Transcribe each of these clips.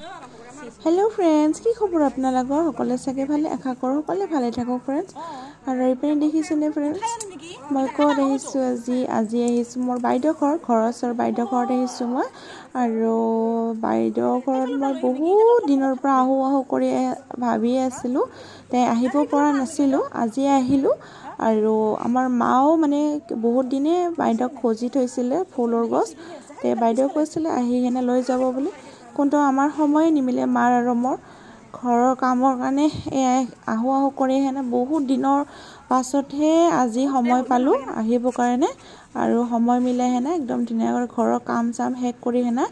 Hello' friends, কি খবৰ আপোনালোকৰ? সকলোৱে চাগে ভালে, আশা কৰোঁ সকলোৱে ভালে থাকক ফ্ৰেণ্ডছ। আৰু এইপিনে দেখিছেনে ফ্ৰেণ্ডছ, মই ক'ত আহিছোঁ আজি? আজি আহিছোঁ মোৰ বাইদেউ ঘৰ, ঘৰৰ ওচৰৰ বাইদেউ ঘৰত আহিছোঁ মই। আৰু বাইদেউ ঘৰত মই বহুত দিনৰ পৰা আহোঁ আহোঁ কৰি ভাবিয়ে আছিলোঁ, তে আহিব পৰা নাছিলোঁ, আজি আহিলোঁ। আৰু আমাৰ মাও মানে বহুত দিনে বাইদেউক খুজি থৈছিলে ফুলৰ গছ, তে বাইদেউ কৈছিলে আহি কিনে লৈ যাব বুলি, কিন্তু আমাৰ সময়ে নিমিলে মাৰ আৰু মোৰ ঘৰৰ কামৰ কাৰণে। এয়াই আহোঁ আহোঁ কৰি সেনে বহুত দিনৰ পাছতহে আজি সময় পালোঁ আহিবৰ কাৰণে। আৰু সময় মিলাই সেনে একদম ধুনীয়াকৈ ঘৰৰ কাম চাম শেষ কৰি সেনে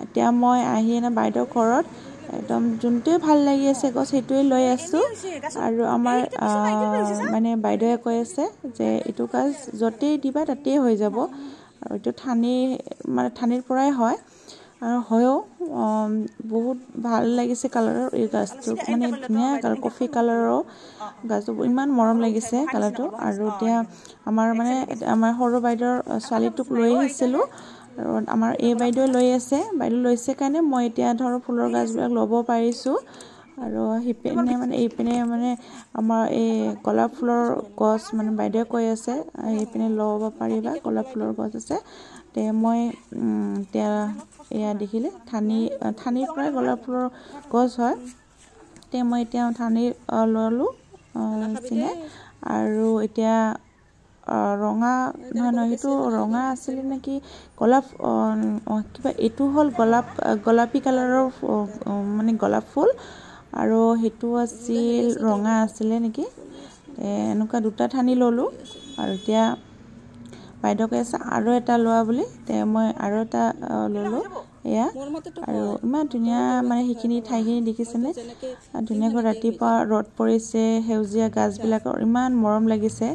এতিয়া মই আহি এনে বাইদেউৰ ঘৰত একদম যোনটোৱে ভাল লাগি আছে গছ সেইটোৱে লৈ আছোঁ। আৰু আমাৰ মানে বাইদেৱে কৈ আছে যে এইটো গছ য'তেই দিবা তাতেই হৈ যাব, আৰু এইটো ঠানি মানে ঠানিৰ পৰাই হয়। আৰু হয়ো বহুত ভাল লাগিছে কালাৰৰ এই গাছটো, মানে ধুনীয়া কালাৰ, কফি কালাৰৰ গাছটো, ইমান মৰম লাগিছে কালাৰটো। আৰু এতিয়া আমাৰ মানে আমাৰ সৰু বাইদেউৰ ছোৱালীটোক লৈ আহিছিলোঁ, আৰু আমাৰ এই বাইদেৱে লৈ আছে, বাইদেউ লৈছে কাৰণে মই এতিয়া ধৰক ফুলৰ গছবিলাক ল'ব পাৰিছোঁ। আৰু সিপিনে মানে এইপিনে মানে আমাৰ এই গোলাপ ফুলৰ গছ মানে বাইদেৱে কৈ আছে সেইপিনে ল'ব পাৰিবা, গোলাপ ফুলৰ গছ আছে। তে মই এতিয়া এয়া দেখিলে ঠানিৰ পৰাই গোলাপ ফুলৰ গছ হয়। তে মই এতিয়া ঠানি ল'লোঁ চিনে। আৰু এতিয়া ৰঙা নহয় নহয় সেইটো ৰঙা আছিলে নেকি, গোলাপ কিবা এইটো হ'ল গোলাপ, গোলাপী কালাৰৰ মানে গোলাপ ফুল, আৰু সেইটো আছিল ৰঙা আছিলে নেকি। এনেকুৱা দুটা ঠানি ল'লোঁ। আৰু এতিয়া বাইদেউ কৈ আছে আৰু এটা লোৱা বুলি, তে মই আৰু এটা ল'লোঁ এয়া। আৰু ইমান ধুনীয়া মানে সেইখিনি ঠাইখিনি দেখিছেনে, ধুনীয়াকৈ ৰাতিপুৱা ৰ'দ পৰিছে, সেউজীয়া গাছবিলাকৰ ইমান মৰম লাগিছে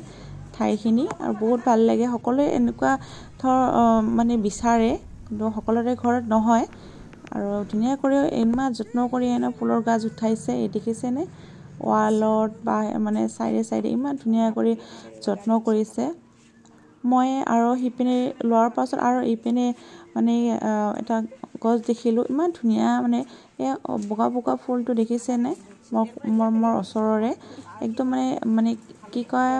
ঠাইখিনি, আৰু বহুত ভাল লাগে। সকলোৱে এনেকুৱা ধৰ মানে বিচাৰে, কিন্তু সকলোৰে ঘৰত নহয়। আৰু ধুনীয়া কৰি ইমান যত্ন কৰি এনে ফুলৰ গাছ উঠাইছে, এই দেখিছেনে ৱালত বা মানে চাইডে চাইডে ইমান ধুনীয়া কৰি যত্ন কৰিছে। মই আৰু সিপিনে লোৱাৰ পাছত আৰু ইপিনে মানে এটা গছ দেখিলোঁ, ইমান ধুনীয়া মানে এই বগা বগা ফুলটো দেখিছেনে, মোৰ ওচৰৰে একদম মানে মানে কি কয়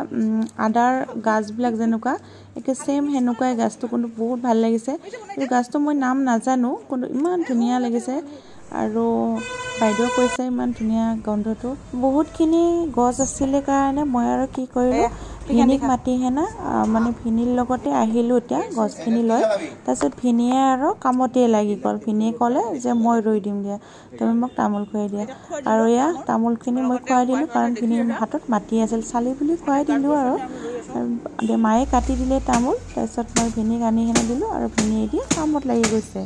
আদাৰ গাছবিলাক যেনেকুৱা একে ছেইম সেনেকুৱাই গাছটো, কিন্তু বহুত ভাল লাগিছে। এই গাছটো মই নাম নাজানো, কিন্তু ইমান ধুনীয়া লাগিছে। আৰু বাইদেউ কৈছে ইমান ধুনীয়া গন্ধটো। বহুতখিনি গছ আছিলে কাৰণে মই আৰু কি কৰিলোঁ, ভিনীক মাতি হেনা মানে ভিনীৰ লগতে আহিলোঁ এতিয়া গছখিনি লৈ। তাৰপিছত ভিনীয়ে আৰু কামতে লাগি গ'ল। ভিনীয়ে ক'লে যে মই ৰুই দিম দিয়া, তুমি মোক তামোল খুৱাই দিয়া। আৰু এয়া তামোলখিনি মই খুৱাই দিলোঁ, কাৰণ ভিনীৰ হাতত মাটি আছিল, চালি বুলি খুৱাই দিলোঁ। আৰু মায়ে কাটি দিলে তামোল, তাৰপিছত মই ভিনীক আনি সেনে দিলোঁ, আৰু ভিনীয়ে দি কামত লাগি গৈছে।